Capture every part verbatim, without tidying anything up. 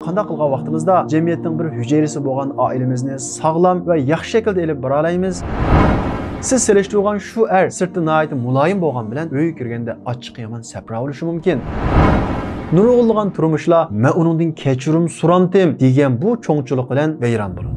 قانداق قىلغان ۋاقتىمىزدا جەمئىيەتنىڭ بىر ھۈجەيرىسى بولغان ئائىلىمىزنى ساغلام ۋە ياخشى شەكىلدە ئېلىپ بارالايمىز؟ سىز سېلىشتۇرغان شۇ ئەر سىرتى ناھايىتى مۇلايىم بولغان بىلەن ئۆيگە كىرگەندە ئاچچىقى يامان سەپرا بولۇشى مۇمكىن. نۇرغۇنلىغان تۇرمۇشلار «مەن ئۇنىڭدىن كەچۈرۈم سورامتىم» دېگەن بۇ چوڭچىلىق بىلەن ۋەيران بولىدۇ.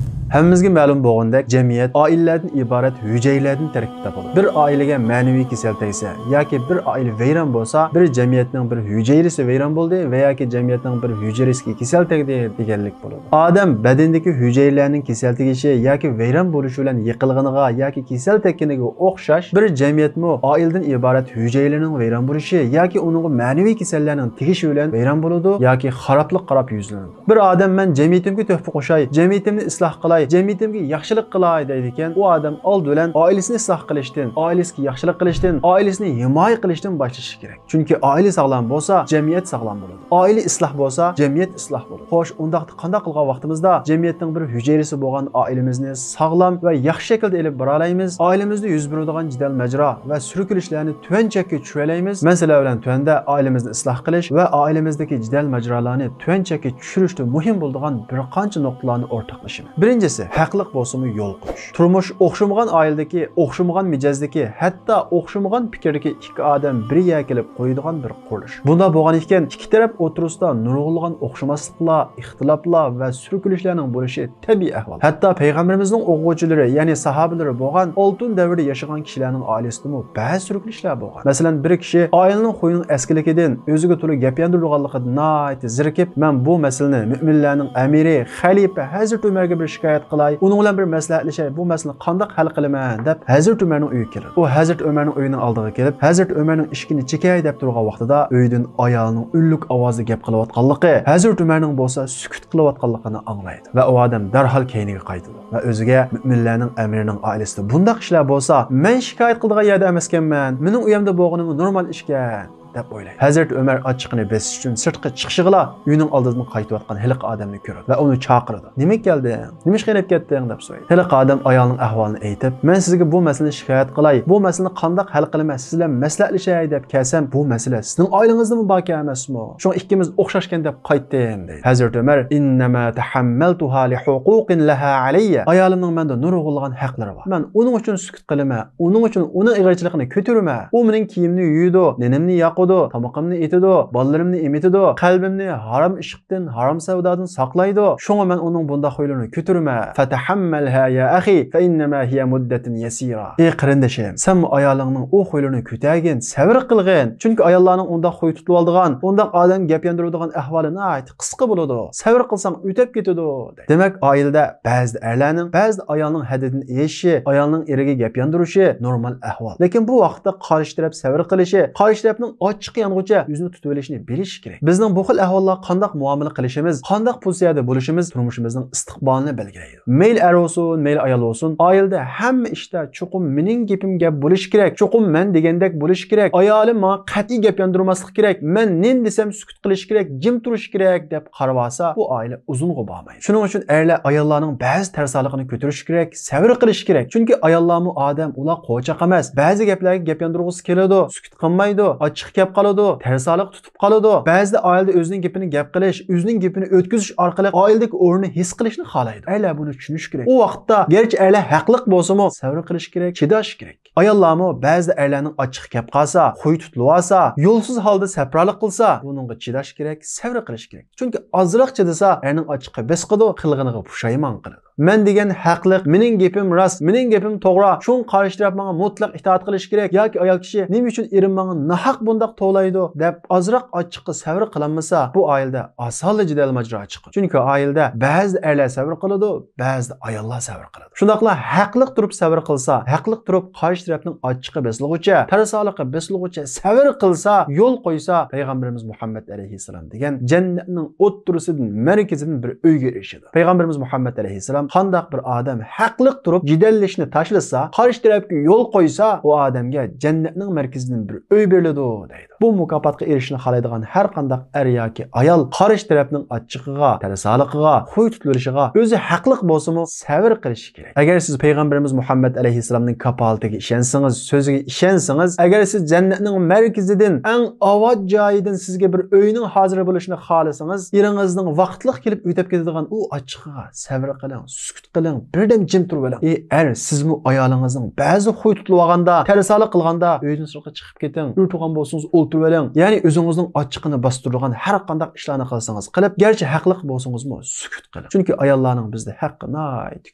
ھەممىمىزگە مەلۇم بولغىنىدەك، جەمئىيەت ئائىلىلەردىن ئىبارەت ھۈجەيرىلەردىن تەركىب تاپىدۇ. بىر ئائىلىگە مەنىۋى كېسەل تەگسە ياكى بىر ئائىلە ۋەيران بولسا، بىر جەمئىيەتنىڭ بىر ھۈجەيرىسى ۋەيران بولدى ۋە ياكى جەمئىيەتنىڭ بىر ھۈجەيرىسىگە كېسەل تەگدى دېگەنلىك بولىدۇ. ئادەم بەدىنىدىكى ھۈجەيرىلەرنىڭ كېسەل تېگىشى ياكى ۋەيران بولۇشى بىلەن يىقىلغىنىغا ياكى كېسەل تەگكىنىگە ئوخشاش، بىر جەمئىيەتمۇ ئائىلىدىن ئىبارەت ھۈجەيرىلەرنىڭ ۋەيران بولۇشى ياكى ئۇنىڭغا مەنىۋى كېسەللەرنىڭ تېگىشى بىلەن ۋەيران بولىدۇ ياكى خارابلىق قاراپ يۈزلىنىدۇ. بىر ئادەم «مەن جەمئىيىتىمگە تۆھپە قوشاي، جەمئىيىتىمنى ئىسلاھ قىلاي، جەمئىيىتىمگە ياخشىلىق قىلاي» دەيدىكەن، ئۇ ئادەم ئالدى بىلەن ئائىلىسىنى ئىسلاھ قىلىشتىن، ئائىلىسىگە ياخشىلىق قىلىشتىن، ئائىلىسىنى ھىمايە قىلىشتىن باشلىشى كېرەك. چۈنكى ئائىلە ساغلام بولسا، جەمئىيەت ساغلام بولىدۇ. ئائىلە ئىسلاھ بولسا، جەمئىيەت ئىسلاھ بولىدۇ. خوش، ئۇنداقتا قانداق قىلغان ۋاقتىمىزدا جەمئىيەتنىڭ بىر ھۈجەيرىسى بولغان ئائىلىمىزنى ساغلام ۋە ياخشى شەكىلدە ئېلىپ بارالايمىز؟ ئائىلىمىزدە يۈز بېرىدىغان جېدەل ماجىرا ۋە سۈركىلىشلەرنى تۆۋەن چەككە چۈشۈرەلەيمىز. مەن سىلەر بىلەن تۆۋەندە ئائىلىمىزنى ئىسلاھ قىلىش ۋە ئائىلىمىزدىكى جېدەل ماجىراlarنى تۆۋەن چەككە چۈشۈرۈشتە مۇھىم بولىدىغان بىر قانچە نۇقتىلارنى ئورتاقلىشىمەن. بىرىنچىسى، ھەقلىق بولسىمۇ يول قويۇش. تۇرمۇش ئوخشىمىغان ئائىلىدىكى، ئوخشىمىغان مىجەزدىكى، ھەتتا ئوخشىمىغان پىكىردىكى ئىككى ئادەم بىر يەرگە كېلىپ قويىدىغان بىر قۇرۇلۇش. بۇنداق بولغان ئىكەن، ئىككى تەرەپ ئوتتۇرىسىدا نۇرغۇنلىغان ئوخشىماسلىقلار، ئىختىلاپلار ۋە سۈركىلىشلەرنىڭ بولۇشى تەبىئىي ئەھۋال. ھەتتا پەيغەمبىرىمىزنىڭ ئوقۇغۇچىلىرى، يەنى ساھابىلىرى بولغان ئالتۇن دەۋردە ياشىغان كىشىلەرنىڭ ئائىلىسىدىمۇ بەزى سۈركىلىشلەر بولغان. مەسىلەن، بىر كىشى ئائىلىنىڭ خۇيىنىڭ ئەسكىلىكىدىن، ئۆزىگە تولا گەپ ياندۇرىدىغانلىقىدىن ناھايىتى زېرىكىپ، «مەن بۇ مەسىلىنى مۆمىنلەرنىڭ ئەمىرى، خەلىپە ھەزرىتى ئۆمەرگە بىر شىكايەت قىلاي، ئۇنىڭ بىلەن بىر مەسلىھەتلىشەي، بۇ مەسىلىنى قانداق ھەل قىلىمەن؟» دەپ، ھەزرىتى ئۆمەرنىڭ ئۆيىگە كېلىدۇ. ئۇ ھەزرىتى ئۆمەرنىڭ ئۆيىنىڭ ئالدىغا كېلىپ، ھەزرىتى ئۆمەرنىڭ ئىشىكىنى چېكەي دەپ تۇرغان ۋاقتىدا، ئۆيدىن ئايالىنىڭ ئۈنلۈك ئاۋازدا گەپ قىلىۋاتقانلىقى، ھەزرىتى ئۆمەرنىڭ بولسا سۈكۈت قىلىۋاتقانلىقىنى ئاڭلايدۇ ۋە ئۇ ئادەم دەرھال كەينىگە قايتىدۇ ۋە ئۆزىگە، «مۆمىنلەرنىڭ ئەمىرىنىڭ ئائىلىسىدە بۇنداق ئىشلار بولسا، مەن شىكايەت قىلىدىغان يەردە ئەمەسكەنمەن، مېنىڭ ئۆيۈمدە بولغىنىمۇ نورمال ئىشكەن» دەپ ئويلايدۇ. ھەزرىتى ئۆمەر ئاچچىقىنى بېسىش ئۈچۈن سىرتقا چىقىشىغىلا، ئۆينىڭ ئالدىدىن قايتىۋاتقان ھېلىقى ئادەمنى كۆرىدۇ ۋە ئۇنى چاقىرىدۇ. «نېمە كەلدىڭ؟ نېمىشقا يېنىپ كەتتىڭ؟» دەپ سورايدۇ. ھېلىقى ئادەم ئايالىنىڭ ئەھۋالىنى ئېيتىپ، «مەن سىزگە بۇ مەسىلىنى شىكايەت قىلاي، بۇ مەسىلىنى قانداق ھەل قىلىمەن، سىز بىلەن مەسلىھەتلىشەي دەپ كەلسەم، بۇ مەسىلە سىزنىڭ ئائىلىڭىزدىمۇ باركەن ئەمەسمۇ؟ شۇڭا ئىككىمىز ئوخشاشكەن دەپ قايتتىم» دەيدۇ. ھەزرىتى ئۆمەر، «ئىننەما تەھەممەلتۇھا لىھۇقۇقىن لەھا ئەلەييە. ئايالىمنىڭ مەندە نۇرغۇنلىغان ھەقلىرى بار. مەن ئۇنىڭ ئۈچۈن سۈكۈت قىلىمەن، ئۇنىڭ ئۈچۈن ئۇنىڭ ئېغىرچىلىقىنى كۆتۈرىمەن. ئۇ مېنىڭ كىيىمنى يۇيىدۇ، نېنىمنى ياقىدۇ، تامىقىمنى ئېتىدۇ، بالىلىرىمنى ئېمىتىدۇ، قەلبىمنى ھارام ئىشق ھارام سەۋدادىن ساقلايدۇ. شۇڭا مەن ئۇنىڭ بۇنداق خۇيلىرىنى كۆتۈرىمەن. فتحملها يا أخي، فإنما هي مدة يسيرة. ئى قېرىندىشىم، سەنمۇ ئايالىڭنىڭ ئۇ خۇيلىرىنى كۆتەرگىن، سەۋر قىلغىن. چۈنكى ئاياللارنىڭ ئۇنداق خۇي تۇتۇۋالىدىغان، ئۇنداق ئادەمگە گەپ ياندۇرىدىغان ئەھۋالى ناھايىتى قىسقا بولىدۇ. سەۋر قىلساڭ ئۆتەپ كېتىدۇ، دەيدۇ. دېمەك، ئائىلىدە بەزىدە ئەرلەرنىڭ، بەزىدە ئايالنىڭ ھەددىدىن ئېشىشى، ئايالنىڭ ئېرىگە گەپ ياندۇرۇشى نورمال ئەھۋال. لېكىن بۇ ۋاقىتتا قارشى تەرەپ سەۋر قىلىشى، قارشى تەرەپنىڭ ئاچچىقى يانغۇچە ئۆزىنى تۇتۇۋېلىشنى بىلىشى كېرەك. بىزنىڭ بۇ خىل ئەھۋاللارغا قانداق مۇئامىلە قىلىشىمىز، قانداق پوزىتسىيەدە بولۇشىمىز تۇرمۇشىمىزنىڭ ئىستىقبالىنى بەلگىلەيدۇ. مەيلى ئەر بولسۇن، مەيلى ئايال بولسۇن، ئائىلىدە ھەممە ئىشتا چوقۇم مېنىڭ گېپىم گەپ بولۇشى كېرەك، چوقۇم مەن دېگەندەك بولۇشى كېرەك، ئايالىم ماڭا قەتئىي گەپ ياندۇرماسلىقى كېرەك، مەن نېمە دېسەم سۈكۈت قىلىشى كېرەك، جىم تۇرۇشى كېرەك دەپ قارىۋالسا، بۇ ئائىلە ئۇزۇنغا بارمايدۇ. شۇنىڭ ئۈچۈن ئەرلەر ئاياللارنىڭ بەزى تەرسالىقىنى كۆتۈرۈشى كېرەك، سەۋر قىلىشى كېرەك. چۈنكى ئاياللارمۇ ئادەم، ئۇلار قوچاق ئەمەس. بەزى گەپلەرگە گەپ ياندۇرغۇسى كېلىدۇ، سۈكۈت قىلمايدۇ، ئاچچىقى كەپ قالىدۇ، تەرسالىق تۇتۇپ قالىدۇ. بەزىدە ئائىلىدە ئۆزىنىڭ گېپىنى گەپ قىلىش، ئۆزىنىڭ گېپىنى ئۆتكۈزۈش ئارقىلىق ئائىلىدىكى ئورنىنى ھېس قىلىشنى خالايدۇ. ئەرلەر بۇنى چۈشىنىشى كېرەك. ئۇ ۋاقىتتا گەرچە ئەرلەر ھەقلىق بولسىمۇ، سەۋر قىلىش كېرەك، چىداش كېرەك. ئاياللارمۇ بەزىدە ئەرلەرنىڭ ئاچچىقى كەپ قالسا، خۇي تۇتۇلۇۋالسا، يولسىز ھالدا سەپرالىق قىلسا، بۇنىڭغا چىداش كېرەك، سەۋر قىلىش كېرەك. چۈنكى ئازراق چىدىسا، ئەرنىڭ ئاچچىقى بېسىقىدۇ، قىلغىنىغا پۇشايمان قىلىدۇ. مەن دېگەن ھەقلىق، مېنىڭ گېپىم راست، مېنىڭ گېپىم توغرا، شۇڭا قارشى تەرەپ ماڭا مۇتلەق ئىتائەت قىلىشى كېرەك ياكى ئايال كىشى نېمە ئۈچۈن ئېرىم ماڭا ناھەق بۇنداق توۋلايدۇ دەپ ئازراق ئاچچىققا سەۋر قىلالمىسا، بۇ ئائىلىدە ئاسانلا جېدەل ماجىرا چىقىدۇ. چۈنكى ئائىلىدە بەزىدە ئەرلەر سەۋر قىلىدۇ، بەزىدە ئاياللار سەۋر قىلىدۇ. شۇنداقلا ھەقلىق تۇرۇپ سەۋر قىلسا، ھەقلىق تۇرۇپ قارشى تەرەپنىڭ ئاچچىقى بېسىلغۇچە، تەرسالىقى بېسىلغۇچە سەۋر قىلسا، يول قويسا، پەيغەمبىرىمىز مۇھەممەد ئەلەيھىسسالام دېگەن جەننەتنىڭ ئوتتۇرىسىدىن، مەركىزىدىن بىر ئۆيگە ئېرىشىدۇ. پەيغەمبىرىمىز مۇھەممەد ئەلەيھىسسالام، قانداق بىر ئادەم ھەقلىق تۇرۇپ جېدەللىشىشنى تاشلىسا، قارشى تەرەپكە يول قويسا، ئۇ ئادەمگە جەننەتنىڭ مەركىزىدىن بىر ئۆي بېرىلىدۇ، دەيدۇ. بۇ مۇكاپاتقا ئېرىشىشنى خالايدىغان ھەر قانداق ئەر ياكى ئايال قارشى تەرەپنىڭ ئاچچىقىغا، تەرسالىقىغا، خۇي تۇتۇۋېلىشىغا ئۆزى ھەقلىق بولسىمۇ سەۋر قىلىشى كېرەك. ئەگەر سىز پەيغەمبىرىمىز مۇھەممەد ئەلەيھىسسالامنىڭ كاپالىتىگە ئىشەنسىڭىز، سۆزىگە ئىشەنسىڭىز، ئەگەر سىز جەننەتنىڭ مەركىزىدىن، ئەڭ ئاۋات جايىدىن سىزگە بىر ئۆينىڭ ھازىر بولۇشىنى خالىسىڭىز، ئېرىڭىزنىڭ ۋاقىتلىق كېلىپ ئۆتەپ كېتىدىغان ئۇ ئاچچىقىغا سەۋر قىلىڭ، سۈكۈت قىلىڭ، بىردەم جىم تۇرۇۋېلىڭ. ئى ئەر، سىزمۇ ئايالىڭىزنىڭ بەزى خۇي تۇتۇلۇۋالغاندا، تەرسالىق قىلغاندا ئۆيدىن سىرتقا چىقىپ كېتىڭ. ئۆي تۇرغان بولسىڭىز ئولتۇرۇۋېلىڭ. يەنى ئۆزىڭىزنىڭ ئاچچىقىنى باستۇرىدىغان ھەر قانداق ئىشلارنى قىلسىڭىز قىلىپ، گەرچە ھەقلىق بولسىڭىزمۇ سۈكۈت قىلىڭ. چۈنكى ئاياللارنىڭ بىزدە ھەققى ناھايىتى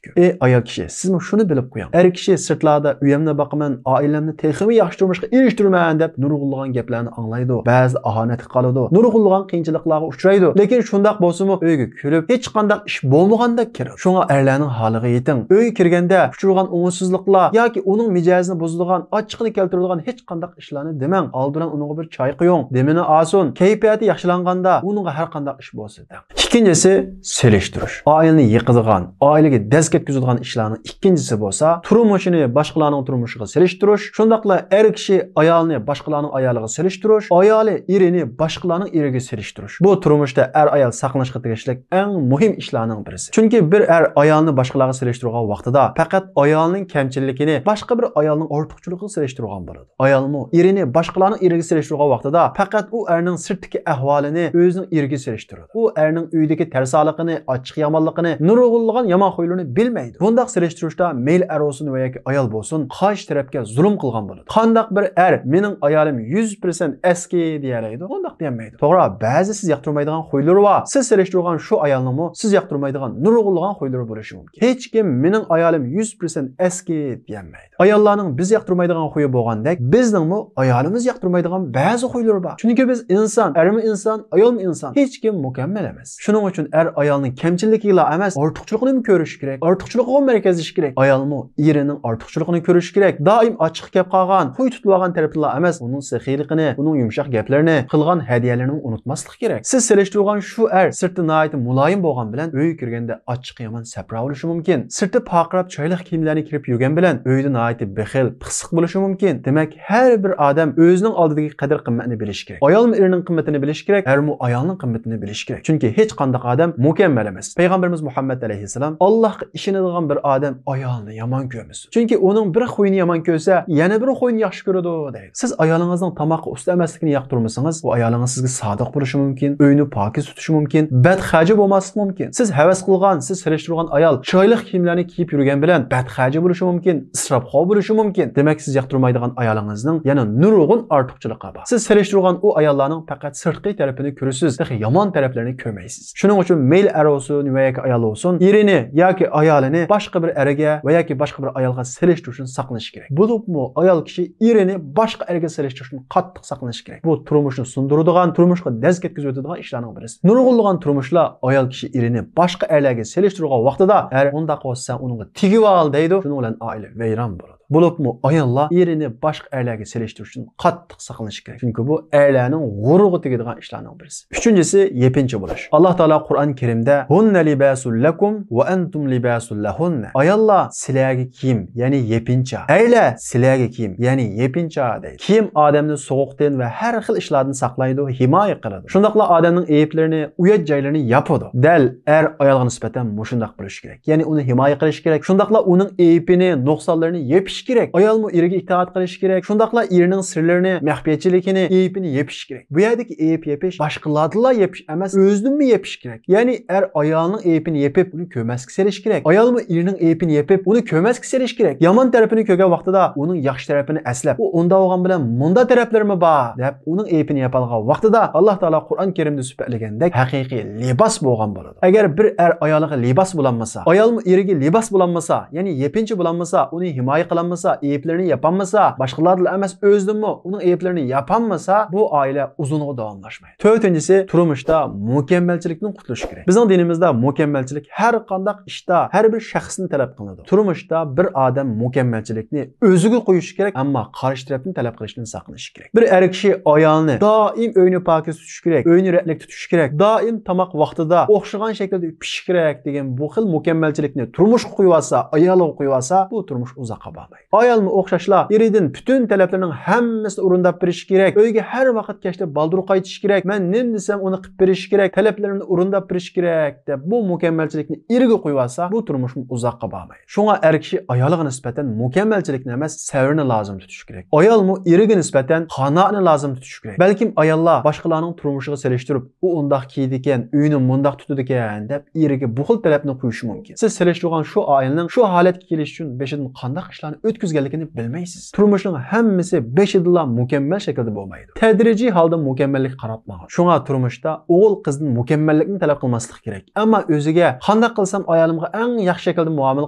كۆپ. ئى ئايال كىشى، سىزمۇ شۇنى بىلىپ قويۇڭ. ئەر كىشى سىرتلاردا ئۆيەمنى باقىمەن، ئائىلەمنى تېخىمۇ ياخشى تۇرمۇشقا ئېرىشتۈرىمەن دەپ نۇرغۇنلىغان گەپلەرنى ئاڭلايدۇ. بەزىدە ئاھانەتكە قالىدۇ. نۇرغۇنلىغان قىيىنچىلىقلارغا ئۇچرايدۇ. لېكىن شۇنداق بولسىمۇ ئۆيگە كىرىپ، ھېچقانداق ئىش بولمىغاندەك كىرىدۇ. شۇڭا ئەرلەرنىڭ ھالىغا يېتىڭ. ئۆيگە كىرگەندە ئۇچرىغان ئوڭۇشسىزلىقلار ياكى ئۇنىڭ مىجەزىنى بۇزىدىغان، ئاچچىقىنى كەلتۈرىدىغان ھېچقانداق ئىشلارنى دېمەڭ. ئالدى بىلەن ئۇنىڭغا بىر چاي قۇيۇڭ. دېمىنى ئالسۇن. كەيپىياتى ياخشىلانغاندا ئۇنىڭغا ھەر قانداق ئىش بولسا دەڭ. ئىككىنچىسى، سېلىشتۇرۇش. ئائىلىنى يىقىدىغان، ئائىلىگە دەز كەتكۈزىدىغان ئىشلارنىڭ ئىككىنچىسى بولسا، تۇرمۇشىنى باشقىلارنىڭ تۇرمۇشىغا سېلىشتۇرۇش. شۇنداقلا ئەر كىشى ئايالىنى باشقىلارنىڭ ئايالىغا سېلىشتۇرۇش، ئايالى ئېرىنى باشقىلارنىڭ ئېرىگە سېلىشتۇرۇش. بۇ تۇرمۇشتا ئەر-ئايال ساقلىنىشقا تېگىشلىك ئەڭ مۇھىم ئىشلارنىڭ بىرسى. چۈنكى بىر ئەر ئايالىنى باشقىلارغا سېلىشتۇرغان ۋاقتىدا پەقەت ئايالنىڭ كەمچىللىكىنى باشقا بىر ئايالنىڭ ئارتۇقچىلىقىغا سېلىشتۇرغان بولىدۇ. ئايالمۇ ئېرىنى باشقىلارنىڭ ئېرىگە سېلىشتۇرغان ۋاقتىدا پەقەت ئۇ ئەرنىڭ سىرتتىكى ئەھۋالىنى ئۆزىنىڭ ئېرىگە سېلىشتۇرىدۇ. ئۇ ئەرنىڭ ئۆيدىكى تەرسالىقىنى، ئاچچىق-يامانلىقىنى، نۇرغۇنلىغان يامان خۇيلىرىنى بىلمەيدۇ. بۇنداق سېلىشتۇرۇشتا مەيلى ئەر بولسۇن ۋە ياكى ئايال بولسۇن، قارشى تەرەپكە زۇلۇم قىلغان بولىدۇ. قانداق بىر ئەر مېنىڭ ئايالىم يۈز پىرسەنت ئەسكى دېيەلەيدۇ؟ ئۇنداق دېيەلمەيدۇ. توغرا، بەزى سىز ياقتۇرمايدىغان خۇيلىرى بار. سىز سېلىشتۇرغان شۇ ئايالنىڭمۇ سىز ياقتۇرمايدىغان نۇرغۇنلىغان خۇيلىرى بولۇشى مۇمكىن. ھېچكىم مېنىڭ ئايالىم يۈز پىرسەنت ئەسكى دېيەلمەيدۇ. ئاياللارنىڭ بىز ياقتۇرمايدىغان خۇيى بولغاندەك، بىزنىڭمۇ ئايالىمىز ياقتۇرمايدىغان بەزى خۇيلىرى بار. چۈنكى بىز ئىنسان، ئەرمۇ ئىنسان، ئايالمۇ ئىنسان. ھېچكىم مۇكەممەل ئەمەس. شۇنىڭ ئۈچۈن ئەر ئايالنىڭ كەمچىللىكىگىلا ئەمەس، ئارتۇقچىلىقىنىمۇ كۆرۈشى كېرەك. ئارتۇقچىلىقىغا مەركەزلىشى كېرەك. ئايالمۇ ئېرىنىڭ ئارتۇقچىلىقىنى كۆرۈشى كېرەك. دائىم ئاچچىقى كەپ قالغان، خۇي تۇتۇۋالغان تەرىپىلا ئەمەس، ئۇنىڭ سېخىيلىقىنى، ئۇنىڭ يۇمشاق گەپلىرىنى، قىلغان ھەدىيەلىرىنىمۇ ئۇنتۇماسلىق كېرەك. سىز سېلىشتۇرغان شۇ ئەر سىرتتا ناھايىتى مۇلايىم بولغان بىلەن ئۆيگە كىرگەندە ئاچچىقى يامان سەپرا بولۇشى مۇمكىن. سىرتى پارقىراپ چىرايلىق كىيىملەرنى كىيىپ يۈرگەن بىلەن ئۆيدە ناھايىتى بېخىل، پىخسىق بولۇشى مۇمكىن. دېمەك، ھەر بىر ئادەم ئۆزىنىڭ ئالدىدىكى قەدىر-قىممەتنى بىلىشى كېرەك. ئايالمۇ ئېرىنىڭ قىممىتىنى بىلىشى كېرەك، ئەرمۇ ئايالنىڭ قىممىتىنى بىلىشى كېرەك. چۈنكى ھېچقانداق ئادەم مۇكەممەل ئەمەس. پەيغەمبىرىمىز مۇھەممەد ئەلەيھىسسالام، «ئاللاھقا ئىشىنىدىغان بىر ئادەم ئايالىنى يامان كۆرمىسۇن. چۈنكى ئۇنىڭ بىر خۇيىنى يامان كۆرسە، يەنە بىر خۇيىنى ياخشى كۆرىدۇ» دەيدۇ. سىز ئايالىڭىزنىڭ تاماققا ئۇستا ئەمەسلىكىنى ياقتۇرمىسىڭىز، ئۇ ئايالىڭىز سىزگە سادىق بولۇشى مۇمكىن، ئۆينى پاكىز تۇتۇشى مۇمكىن، بەدخەجى بولماسلىقى مۇمكىن. سىز ھەۋەس قىلغان، سىز سېلىشتۇرغان ئايال چىرايلىق كىيىملەرنى كىيىپ يۈرگەن بىلەن بەدخەجى بولۇشى مۇمكىن، ئىسراپخور بولۇشى مۇمكىن. دېمەك، سىز ياقتۇرمايدىغان ئايالىڭىزنىڭ يەنە نۇرغۇن ئارتۇقچىلىقى بار. سىز سېلىشتۇرغان ئۇ ئاياللارنىڭ پەقەت سىرتقى تەرىپىنى كۆرىسىز، تېخى يامان تەرەپلىرىنى كۆرمەيسىز. شۇنىڭ ئۈچۈن مەيلى ئەر بولسۇن ۋە ياكى ئايال بولسۇن، ئېرىنى ياكى ئايالىنى باشقا بىر ئەرگە ۋە ياكى باشقا بىر ئايالغا سېلىشتۇرۇشتىن ساقلىنىشى كېرەك. بولۇپمۇ ئايال كىشى ئېرىنى باشقا ئەرگە سېلىشتۇرۇشتىن قاتتىق ساقلىنىشى كېرەك. بۇ تۇرمۇشنى سۇندۇرىدىغان، تۇرمۇشقا دەز كەتكۈزۈۋېتىدىغان ئىشلارنىڭ بىرسى. نۇرغۇنلىغان تۇرمۇشلار ئايال كىشى ئېرىنى باشقا ئەرلەرگە سېلىشتۇرغان ۋاقتىدا، «ئەر، ئۇنداق بولسا سەن ئۇنىڭغا تېگىۋال» دەيدۇ. شۇنىڭ بىلەن ئائىلە ۋەيران بولىدۇ. بولۇپمۇ ئاياللار ئېرىنى باشقا ئەرلەرگە سېلىشتۇرۇشتىن قاتتىق ساقلىنىشى كېرەك. چۈنكى بۇ ئەرلەرنىڭ غۇرۇرىغا تېگىدىغان ئىشلارنىڭ بىرسى. ئۈچىنچىسى، يېپىنچا بولۇش. ئاللاھ تائالا قۇرئان كەرىمدە، «ھۇننە لىباسۇن لەكۇم ۋە ئەنتۇم لىباسۇن لەھۇننە». ئاياللار سىلەرگە كىيىم، يەنى يېپىنچا. ئەرلەر سىلەرگە كىيىم، يەنى يېپىنچا دەيدۇ. كىيىم ئادەمنى سوغۇقتىن ۋە ھەر خىل ئىشلاردىن ساقلايدۇ، ھىمايە قىلىدۇ. شۇنداقلا ئادەمنىڭ ئەيىبلىرىنى، ئۇيات جايلىرىنى ياپىدۇ. دەل ئەر ئايالغا نىسبەتەن مۇشۇنداق بولۇشى كېرەك. يەنى ئۇنى ھىمايە قىلىشى كېرەك. شۇنداقلا ئۇنىڭ ئەيىبىنى، نۇقسانلىرىنى يېپىشى كېرەك. ئايالمۇ ئېرىگە ئىتائەت قىلىشى كېرەك. شۇنداقلا ئېرىنىڭ سىرلىرىنى، مەخپىيەتچىلىكىنى، ئەيىبىنى يېپىشى كېرەك. بۇ يەردىكى ئەيىب يېپىش باشقىلاردىنلا يېپىش ئەمەس، ئۆزىدىنمۇ يېپىش كېرەك. يەنى ئەر ئايالنىڭ ئەيىبىنى يېپىپ، ئۇنى كۆرمەسكە سېلىشى كېرەك. ئايالمۇ ئېرىنىڭ ئەيىبىنى يېپىپ، ئۇنى كۆرمەسكە سېلىشى كېرەك. يامان تەرىپىنى كۆرگەن ۋاقتىدا ئۇنىڭ ياخشى تەرىپىنى ئەسلەپ، ئۇ ئۇنداق بولغان بىلەن مۇنداق تەرەپلىرىمۇ بار دەپ، ئۇنىڭ ئەيىبىنى يېپىۋالغان ۋاقتىدا، ئاللاھ تائالا قۇرئان كەرىمدە سۈپەتلىگەندەك ھەقىقىي لىباس بولغان بولىدۇ. ئەگەر بىر ئەر ئايالىغا لىباس بولالمىسا، ئايالمۇ ئېرىگە لىباس بولالمىسا، يەنى يېپىنچا بولالمىسا، ئۇنى ھىمايە قىلالمىسا، ئەيىبلىرىنى ياپالمىسا، باشقىلاردىلا ئەمەس، ئۆزىدىنمۇ ئۇنىڭ ئەيىبلىرىنى ياپالمىسا، بۇ ئائىلە ئۇزۇنغا داۋاملاشمايدۇ. تۆتىنچىسى، تۇرمۇشتا مۇكەممەلچىلىكتىن قۇتۇلۇش كېرەك. بىزنىڭ دىنىمىزدا مۇكەممەلچىلىك ھەر قانداق ئىشتا، ھەر بىر شەخستىن تەلەپ قىلىنىدۇ. تۇرمۇشتا بىر ئادەم مۇكەممەلچىلىكنى ئۆزىگە قويۇشى كېرەك، ئەمما قارشى تەرەپتىن تەلەپ قىلىشتىن ساقلىنىشى كېرەك. بىر ئەر كىشى ئايالىنى دائىم ئۆينى پاكىز تۇتۇشى كېرەك، ئۆينى رەتلىك تۇتۇشى كېرەك، دائىم تاماق ۋاقتىدا ئوخشىغان شەكىلدە پىشىشى كېرەك دېگەن بۇ خىل مۇكەممەلچىلىكنى تۇرمۇشقا قويۇۋالسا، ئايالىغا قويۇۋالسا، بۇ تۇرمۇش ئۇزاققا بارمايدۇ. ئايالمۇ ئوخشاشلا ئېرىدىن پۈتۈن تەلەپلىرىنىڭ ھەممىسىنى ئورۇنداپ بېرىشى كېرەك، ئۆيگە ھەر ۋاقىت كەچتە بالدۇر قايتىشى كېرەك، مەن نېمە دېسەم ئۇنى قىلىپ بېرىشى كېرەك، تەلەپلىرىمنى ئورۇنداپ بېرىشى كېرەك دەپ بۇ مۇكەممەلچىلىكنى ئېرىگە قويۇۋالسا، بۇ تۇرمۇشمۇ ئۇزاققا بارمايدۇ. شۇڭا ئەر كىشى ئايالىغا نىسبەتەن مۇكەممەلچىلىكنى ئەمەس، سەۋرنى لازىم تۇتۇشى كېرەك. ئايالمۇ ئېرىگە نىسبەتەن قانائەتنى لازىم تۇتۇشى كېرەك. بەلكىم ئاياللار باشقىلارنىڭ تۇرمۇشىغا سېلىشتۇرۇپ، ئۇ ئۇنداق كىيىدىكەن، ئۆيىنى مۇنداق تۇتىدىكەن دەپ ئېرىگە بۇ خىل تەلەپنى قويۇشى مۇمكىن. سىز سېلىشتۇرغان شۇ ئائىلىنىڭ شۇ ھالەتكە كېلىشى ئۈچۈن بېشىدىن قانداق ئىشلارنى ئۆتكۈزگەنلىكىنى بىلمەيسىز. تۇرمۇشنىڭ ھەممىسى بېشىدىلا مۇكەممەل شەكىلدە بولمايدۇ. تەدرىجىي ھالدا مۇكەممەللىككە قاراپ ماڭىدۇ. شۇڭا تۇرمۇشتا ئوغۇل قىزدىن مۇكەممەللىكنى تەلەپ قىلماسلىق كېرەك. ئەمما ئۆزىگە قانداق قىلسام ئايالىمغا ئەڭ ياخشى شەكىلدە مۇئامىلە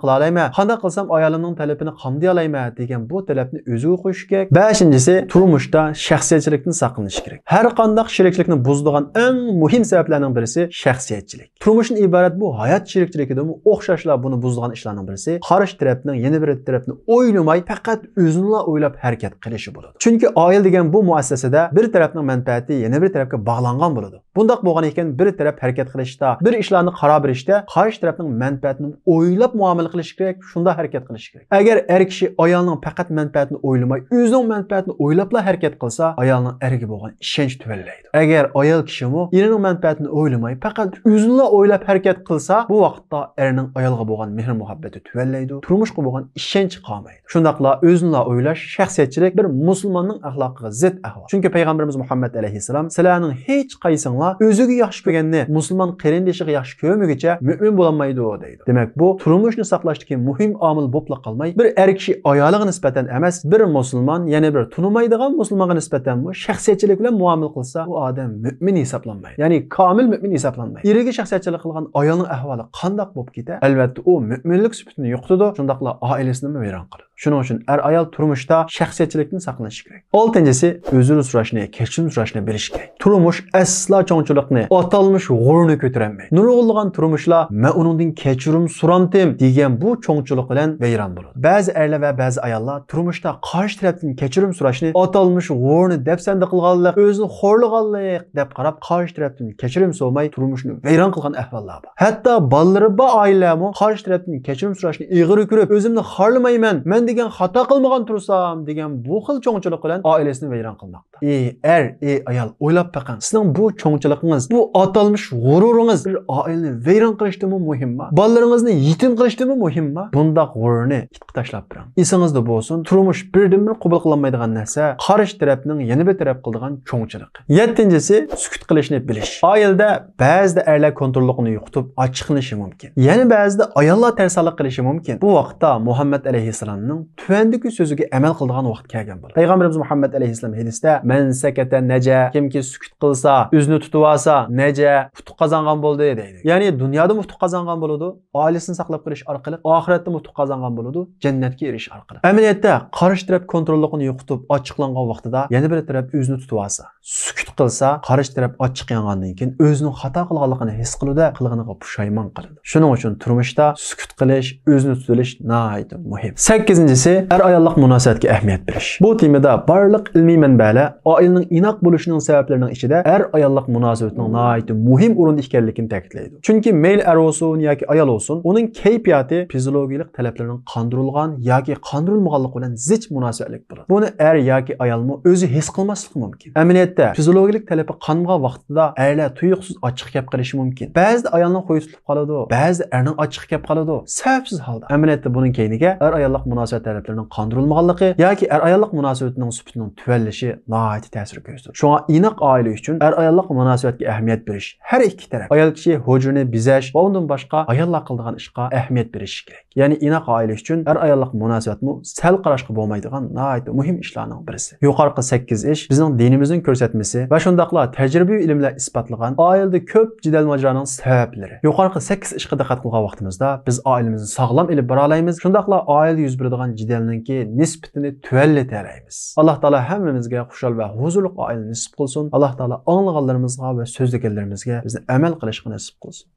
قىلالايمەن، قانداق قىلسام ئايالىمنىڭ تەلىپىنى قامدىيالايمەن دېگەن بۇ تەلەپنى ئۆزىگە قويۇش كېرەك. بەشىنچىسى، تۇرمۇشتا شەخسىيەتچىلىكتىن ساقلىنىش كېرەك. ھەر قانداق شېرىكلىكنى بۇزىدىغان ئەڭ مۇھىم سەۋەبلەرنىڭ بىرسى شەخسىيەتچىلىك. تۇرمۇشتىن ئىبارەت بۇ ھايات شېرىكچىلىكىدىمۇ ئوخشاشلا بۇنى بۇزىدىغان ئىشلارنىڭ بىرسى، قارشى تەرەپنىڭ يەنە بىر تەرەپنى ئويلىماي، پەقەت ئۆزىنىلا ئويلاپ ھەرىكەت قىلىشى بولىدۇ. چۈنكى ئائىلە دېگەن بۇ مۇئەسسەسىدە بىر تەرەپنىڭ مەنپەئەتى يەنە بىر تەرەپكە باغلانغان بولىدۇ. بۇنداق بولغان ئىكەن، بىر تەرەپ ھەرىكەت قىلىشتا، بىر ئىشلارنى قارار بېرىشتە قارشى تەرەپنىڭ مەنپەئەتىنى ئويلاپ مۇئامىلە قىلىشى كېرەك، شۇنداق ھەرىكەت قىلىشى كېرەك. ئەگەر ئەر كىشى ئايالنىڭ پەقەت مەنپەئەتىنى ئويلىماي، ئۆزىنىڭ مەنپەئەتىنى ئويلاپلا ھەرىكەت قىلسا، ئايالنىڭ ئەرگە بولغان ئىشەنچى تۆۋەنلەيدۇ. ئەگەر ئايال كىشىمۇ ئېرىنىڭ مەنپەئەتىنى ئويلىماي، پەقەت ئۆزىنىلا ئويلاپ ھەرىكەت قىلسا، بۇ ۋاقىتتا ئەرنىڭ ئايالغا بولغان مېھىر-مۇھەببىتى تۆۋەنلەيدۇ، تۇرمۇشقا بولغان ئىشەنچى قالمايدۇ. شۇنداقلا ئۆزىنىلا ئويلاش، شەخسىيەتچىلىك بىر مۇسۇلماننىڭ ئەخلاقىغا زىت ئەھۋال. چۈنكى پەيغەمبىرىمىز مۇھەممەد ئەلەيھىسسالام، «سىلەرنىڭ ھېچ قايسىڭلار ئۆزىگە ياخشى كۆرگەننى مۇسۇلمان قېرىندىشىغا ياخشى كۆرمىگۈچە مۆمىن بولالمايدۇ» دەيدۇ. دېمەك، بۇ تۇرمۇشنى ساقلاشتىكى مۇھىم ئامىل بولۇپلا قالماي، بىر ئەر كىشى ئايالىغا نىسبەتەن ئەمەس، بىر مۇسۇلمان يەنە بىر تونۇمايدىغان مۇسۇلمانغا نىسبەتەنمۇ شەخسىيەتچىلىك بىلەن مۇئامىلە قىلسا، ئۇ ئادەم مۆمىن ھېسابلانمايدۇ. يەنى كامىل مۆمىن ھېسابلانمايدۇ. ئېرىگە شەخسىيەتچىلىك قىلغان ئايالنىڭ ئەھۋالى قانداق بولۇپ كېتە؟ ئەلۋەتتە، ئۇ مۆمىنلىك سۈپىتىنى يوقىتىدۇ، شۇنداقلا ئائىلىسىنىمۇ ۋەيران قىلىدۇ. شۇنىڭ ئۈچۈن ئەر-ئايال تۇرمۇشتا شەخسىيەتچىلىكتىن ساقلىنىشى كېرەك. ئالتىنچىسى، ئۆزرە سوراشنى، كەچۈرۈم سوراشنى بىلىشى كېرەك. تۇرمۇش ئەسلا چوڭچىلىقنى، ئاتالمىش غۇرۇرنى كۆتۈرەلمەيدۇ. نۇرغۇنلىغان تۇرمۇشلار «مەن ئۇنىڭدىن كەچۈرۈم سورامتىم» دېگەن بۇ چوڭچىلىق بىلەن ۋەيران بولىدۇ. بەزى ئەرلەر ۋە بەزى ئاياللار تۇرمۇشتا قارشى تەرەپتىن كەچۈرۈم سوراشنى ئاتالمىش غۇرۇرنى دەپسەندە قىلغانلىق، ئۆزىنى خورلىغانلىق دەپ قاراپ، قارشى تەرەپتىن كەچۈرۈم سورىماي تۇرمۇشىنى ۋەيران قىلغان ئەھۋاللار بار. ھەتتا بالىلىرى بار ئائىلىلەرمۇ قارشى تەرەپتىن كەچۈرۈم سوراشنى ئېغىر كۆرۈپ، «ئۆزۈمنى خارلىمايمەن، مەن دېگەن خاتا قىلمىغان تۇرسام» دېگەن بۇ خىل چوڭچىلىق بىلەن ئائىلىسىنى ۋەيران قىلماقتا. ئى ئەر، ئى ئايال، ئويلاپ بېقىڭ، سىزنىڭ بۇ چوڭچىلىقىڭىز، بۇ ئاتالمىش غۇرۇرىڭىز بىر ئائىلىنى ۋەيران قىلىشتىنمۇ مۇھىمما؟ بالىلىرىڭىزنى يېتىم قىلىشتىنمۇ مۇھىمما؟ بۇنداق غۇرۇرنى ئىتقا تاشلاپ بېرىڭ. ئېسىڭىزدە بولسۇن، تۇرمۇش بىردىنبىر قوبۇل قىلالمايدىغان نەرسە، قارشى تەرەپنىڭ يەنە بىر تەرەپ قىلىدىغان چوڭچىلىقى. يەتتىنچىسى، سۈكۈت قىلىشنى بىلىش. ئائىلىدە بەزىدە ئەرلەر كونتروللۇقىنى يوقىتىپ ئاچچىقلىنىشى مۇمكىن. يەنە بەزىدە ئاياللار تەرسانلىق قىلىشى مۇمكىن. بۇ ۋاقىتتا مۇھەممەد ئەلەيھىسسالامنىڭ تۆۋەندىكى سۆزىگە ئەمەل قىلىدىغان ۋاقىت كەلگەن بولىدۇ. پەيغەمبىرىمىز مۇھەممەد ئەلەيھىسسالام ھەدىستە، «مەن سەكەتە نەجا»، كىمكى سۈكۈت قىلسا، ئۆزىنى تۇتۇۋالسا، نەجا، ئۇتۇق قازانغان بولدى دەيدۇ. يەنى دۇنيادىمۇ ئۇتۇق قازانغان بولىدۇ، ئائىلىسىنى ساقلاپ قېلىش ئارقىلىق، ئاخىرەتتىمۇ ئۇتۇق قازانغان بولىدۇ، جەننەتكە ئېرىشىش ئارقىلىق. ئەمەلىيەتتە، قارشى تەرەپ كونتروللۇقىنى يوقىتىپ ئاچچىقلانغان ۋاقتىدا يەنە بىر تەرەپ ئۆزىنى تۇتۇۋالسا، سۈكۈت قىلسا، قارشى تەرەپ ئاچچىق يانغاندىن كېيىن ئۆزىنىڭ خاتا قىلغانلىقىنى ھېس قىلىدۇ، قىلغىنىغا پۇشايمان قىلىدۇ. شۇنىڭ ئۈچۈن تۇرمۇشتا سۈكۈت قىلىش، ئۆزىنى تۇتۇۋېلىش ناھايىتى مۇھىم. سەككىزىنچىسى، ئەر-ئاياللىق مۇناسىۋەتكە ئەھمىيەت بېرىش. بۇ تېمىدا بارلىق ئىلمىي مەنبەلەر ئائىلىنىڭ ئىناق بولۇشىنىڭ سەۋەبلىرىنىڭ ئىچىدە ئەر-ئاياللىق مۇناسىۋەتنىڭ ناھايىتى مۇھىم ئورۇندا ئىكەنلىكىنى تەكىتلەيدۇ. چۈنكى مەيلى ئەر بولسۇن ياكى ئايال بولسۇن، ئۇنىڭ كەيپىياتى فىزىولوگىيىلىق تەلەپلىرىنىڭ قاندۇرۇلغان ياكى قاندۇرۇلمىغانلىقى بىلەن زىچ مۇناسىۋەتلىك بولىدۇ. بۇنى ئەر ياكى ئايالمۇ ئۆزى ھېس قىلماسلىقى مۇمكىن. ئەمەلىيەتتە، فىزىولوگىيىلىك تەلىپى قانمىغان ۋاقتىدا ئەرلەر تۇيۇقسىز ئاچچىقى كەپ قېلىشى مۇمكىن. بەزىدە ئايالنىڭ خۇيى تۇتۇلۇپ قالىدۇ، بەزىدە ئەرنىڭ ئاچچىقى كەپ قالىدۇ، سەۋەبسىز ھالدا. ئەمەلىيەتتە بۇنىڭ كەينىگە ئەر-ئاياللىق مۇناسىۋەت تەلەپلىرىنىڭ قاندۇرۇلمىغانلىقى ياكى ئەر-ئاياللىق مۇناسىۋىتىنىڭ سۈپىتىنىڭ تۆۋەنلىشى ناھايىتى تەسىر كۆرسىتىدۇ. شۇڭا ئىناق ئائىلە ئۈچۈن ئەر-ئاياللىق مۇناسىۋەتكە ئەھمىيەت بېرىش ھەر ئىككى تەرەپ، ئايال كىشى ھۇجرىنى بېزەش ۋە ئۇندىن باشقا ئاياللار قىلىدىغان ئىشقا ئەھمىيەت بېرىشى كېرەك. يەنى ئىناق ئائىلە ئۈچۈن ئەر-ئاياللىق مۇناسىۋەتمۇ سەل قاراشقا بولمايدىغان ناھايىتى مۇھىم ئىشلارنىڭ بىرسى. يۇقىرىقى سەككىز ئىش بىزنىڭ دىنىمىزنىڭ كۆرسەتمىسى ۋە شۇنداقلا تەجرىبىۋى ئىلىملەر ئىسپاتلىغان ئائىلىدە كۆپ جېدەل-ماجىرانىڭ سەۋەبلىرى. يۇقىرىقى سەككىز ئىشقا دىققەت قىلغان ۋاقتىمىزدا بىز ئائىلىمىزنى ساغلام ئېلىپ بارالايمىز، شۇنداقلا ئائىلىدە يۈز بېرىدىغان جېدەلنىڭكى نىسبىتىنى تۆۋەنلىتەلەيمىز. ئاللاھ تائالا ھەممىمىزگە خۇشال ۋە ھۇزۇرلۇق ئائىلە نېسىپ قىلسۇن. ئاللاھ تائالا ئاڭلىغانلىرىمىزغا ۋە سۆزلىگەنلىرىمىزگە بىزنى ئەمەل قىلىشقا نېسىپ قىلسۇن.